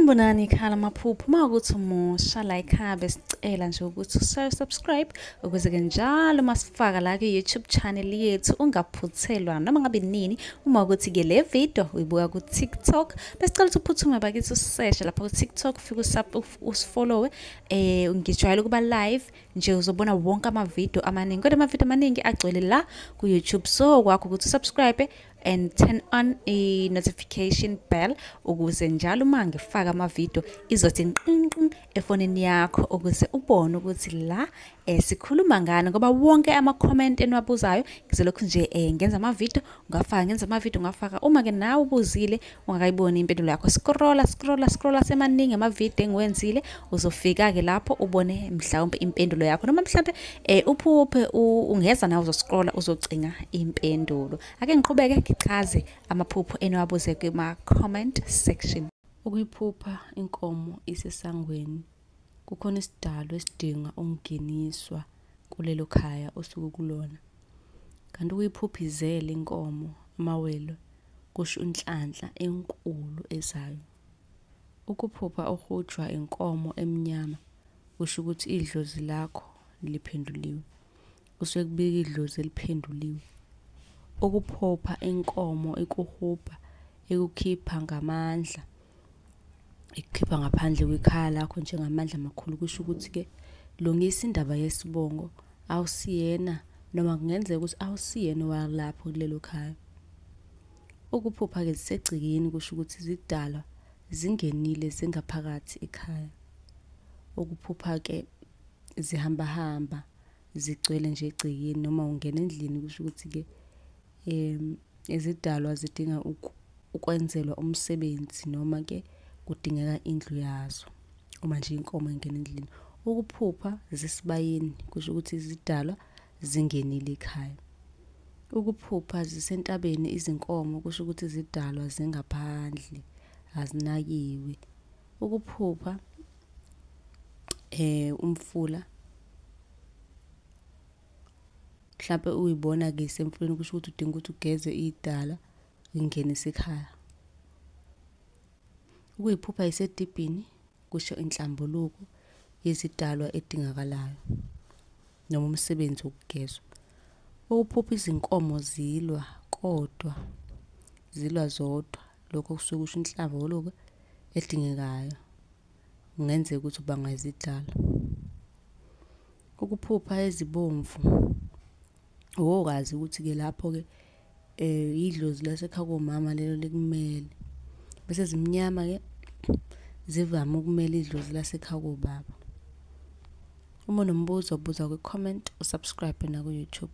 Sanibonani ekhaya lamaphupho. Uma ukuthi umusha la ekhaya besicela nje ukuthi usubscribe ukuze-ke njalo uma sifaka la kwi-YouTube channel yethu ungaphuthelwa noma ngabe nini. Uma ukuthi-ke le video uyibuka ku-TikTok, besicela ukuthi uphuthume bakithi useshe lapha ku-TikTok, ufike usifollowe. Ngijwayele ukuba live nje, uzobona wonke amavidiyo amaningi, kodwa amavidiyo amaningi agcwele la ku-YouTube. So kwakho ukuthi usubscribe and turn on i-notification bell ukuze njalo uma ngifaka amavidiyo izothi nqinqin efonini yakho, ukuze ubone ukuthi la sikhuluma ngani, ngoba wonke ama-comment eniwabuzayo ngizolokhu nje ngenza amavidiyo ngafaka, ngenza amavidiyo ngafaka. Uma-ke nawe ubuzile ungakayiboni impendulo yakho, scrolla scrolla scrolla, semaningi amavidiyo engiwenzile, uzofika-ke lapho ubone mhlawumbe impendulo yakho, noma mhlawumbe uphuphe ungeza nawe uzoscrolla uzocinga impendulo. Ake ngiqhubeke ngichaze amaphupho eniwabuze kuma-comment section. Ukuyiphupha inkomo isesangweni, kukhona isidalwa esidinga ukungeniswa kulelo khaya osuke kulona. Kanti ukuyiphupha izele inkomo amawele kusho inhlanhla enkulu ezayo. Ukuphupha uhujwa inkomo emnyama kusho ukuthi idlozi lakho liphenduliwe, kusuke kubika idlozi eliphenduliwe. Ukuphupha inkomo ikuhubha ikukhipha ngamandla, ikukhipha ngaphandle kwekhaya lakho njengamandla amakhulu, kusho ukuthi-ke lungisa indaba yesibongo, awusiyena noma kungenzeka ukuthi awusiyena owalapho kulelo khaya. Ukuphupha-ke zisegcekeni kusho ukuthi izidalwa zingenile zingaphakathi ekhaya. Ukuphupha-ke zihambahamba zigcwele nje egcekeni noma ungena endlini kusho ukuthi-ke izidalwa zidinga ukwenzelwa umsebenzi noma-ke kudingeka indlu yazo uma nje inkomo ingena endlini. Ukuphupha zisibayeni kusho ukuthi izidalwa zingenile ekhaya. Ukuphupha zisentabeni izinkomo kusho ukuthi izidalwa zingaphandle azinakiwe. Ukuphupha umfula mhlampe uyibona-ke isemfuleni kusho ukuthi udinga ukuthi ugeze idala ingenise ekhaya. Ukuyiphupha isedibhini kusho inhlambuluko yezidalwa edingakalayo noma umsebenzi wokugezwa. Ukuphupha izinkomo zilwa kodwa zilwa zodwa, lokho kusuke kusho inhlambuluko edingekayo, kungenzeka ukuthi ubangwa izidalwa. Ukuphupha ezibomvu owokazi ukuthi-ke lapho-ke idlozi lasekhaya komama lelo likumele, bese zimnyama-ke zivame ukumela idlozi lasekhaya kobaba. Uma unombuzo buza kwi-comment, usubscribe naku-YouTube.